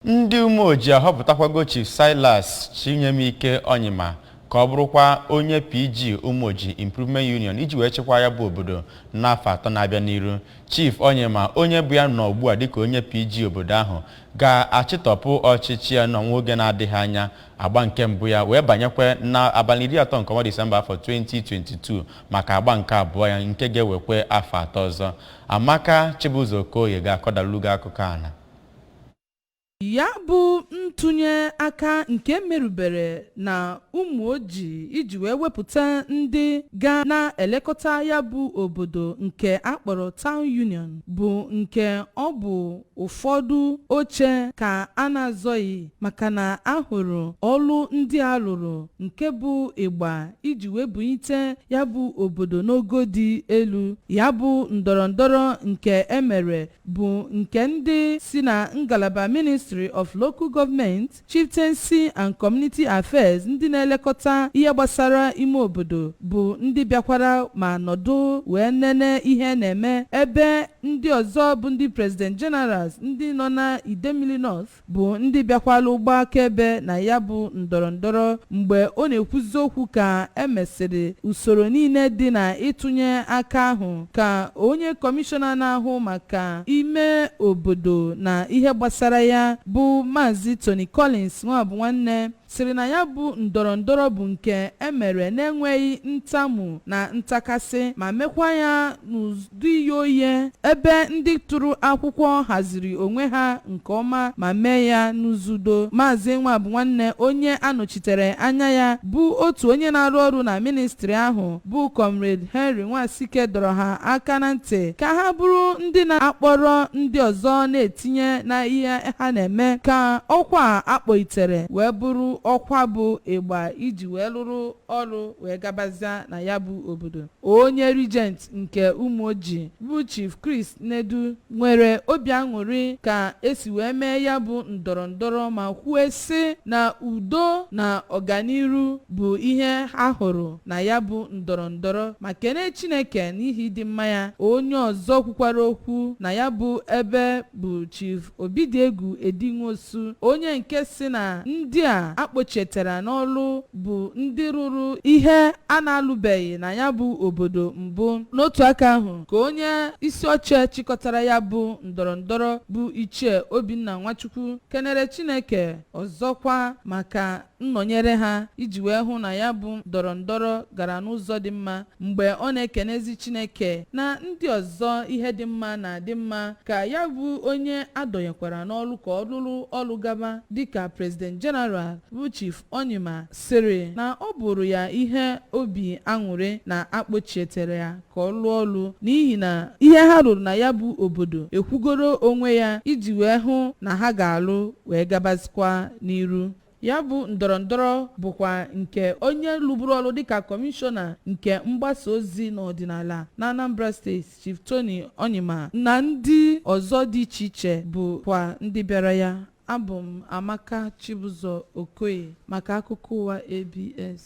Ndị Umeoji ahọpụtakwago Chief Silas Chinyemike Onyima ka ọ bụrụkwa onye PG Umeoji Improvement Union iji wee chịkwa ya bụ obodo n'afọ 3 na-abịa n'iru. Chief Onyima, onye bụ ya nọ ugbu a dịka onye PG obodo ahụ, ga-achịtọpụ ọchịchị ya n'ọnwa oge na-adịghị anya, agba nke mbụ ya wee banyekwe n'abalị 30 nke ọnwa Disemba afọ 2022 maka agba nke abụọ ya nke ga-ewekwe afọ 3 ọzọ. Amaka Chibuzo Okoye ga-akọdalugo akụkọ ala. Ya bụ ntụnye aka nke merubere na Ụmụoji iji wee wepụta ndị ga na-elekọta ya bụ obodo nke akpọrọ Town Union bụ nke ọ bụ ụfọdụ oche ka a na-azọghị maka na ahụrụ ọlụ ndị a lụrụ nke bụ ịgba iji wee bunyite ya bụ obodo n'ogo dị elu. Ya bụ ndọrọndọrọ nke emere bụ nke ndị si na ngalaba Ministry of Local Government, Chieftaincy and Community Affairs, ndị na-elekọta ihe gbasara ime obodo bụ ndị bịakwara ma nọdụ wee nene ihe na-eme, ebe ndị ọzọ bụ ndị President Generals ndị nọ na Idemili North bụ ndị bịakwala ụgbọ akaebe na ya bụ ndọrọndọrọ. Mgbe ọ na-ekwuzi okwu ka emesịrị usoro niile dị na ịtụnye aka ahụ, ka onye kọmishọna na-ahụ maka ime obodo na ihe gbasara ya bụ Maazị Tony Collins Nwabụnwanne sịrị na ya bụ ndọrọndọrọ bụ nke emere na-enweghị ntamu na ntakasị ma mekwa ya n'ụdị ya oye, ebe ndị tụrụ akwụkwọ haziri onwe ha nke ọma ma mee ya n'uzudo. Maazị Nwabụnwanne, onye anọchitere anya ya bụ otu onye na-arụ ọrụ na ministri ahụ bụ Comrade Henry Nwasike, dọrọ ha aka na ntị ka ha bụrụ ndị na-akpọrọ ndị ọzọ na-etinye na ihe ha na-eme ka ọkwa akpọitere wee bụrụ ọkwa bụ ịgba iji wee lụrụ ọrụ wee gabazia na ya bụ obodo. Onye regent nke Ụmụoji bụ Chief Chris Nedu nwere obi aṅụrị ka esi wee mee ya bụ ndọrọndọrọ ma kwuo sị na udo na ọganiru bụ ihe ha hụrụ na ya bụ ndọrọndọrọ ma kene Chineke n'ihi ịdị mma ya. Onye ọzọ kwukwara okwu na ya bụ ebe bụ Chief Obidiegwu Edinwosu, onye nke si na ndị a akpọchetara n'ọlụ bụ ndị rụrụ ihe a na-alụbeghị na ya bụ obodo mbụ. N'otu aka ahụ ka onye isi oche chịkọtara ya bụ ndọrọndọrọ bụ Ichie Obinna Nwachukwu kenere Chineke ọzọkwa maka nnọnyere ha iji wee hụ na ya bụ ndọrọndọrọ gara n'ụzọ dị mma. Mgbe ọ na-ekenezi Chineke na ndị ọzọ ihe dị mma na-adị mma, ka ya bụ onye adọnyekwara n'ọlụ ka ọ lụrụ ọlụ gaba dịka President General bụ Chief Onyima sịrị na ọ bụrụ ya ihe obi aṅụrị na akpọchietere ya ka ọ lụọ ọlụ, n'ihi na ihe ha rụrụ na ya bụ obodo ekwugoro onwe ya iji wee hụ na ha ga-alụ wee gabazikwa n'iru. Ya bụ ndọrọndọrọ bụkwa nke onye lụburu ọrụ dịka kọmishọna nke mgbasa ozi n'ọdịnala na Anambra Steeti, Chief Tony Onyima, na ndị ọzọ dị iche iche bụkwa ndị bịara ya. Abụ m Amaka Chibụzọ Okoye maka akụkọ ụwa ABS.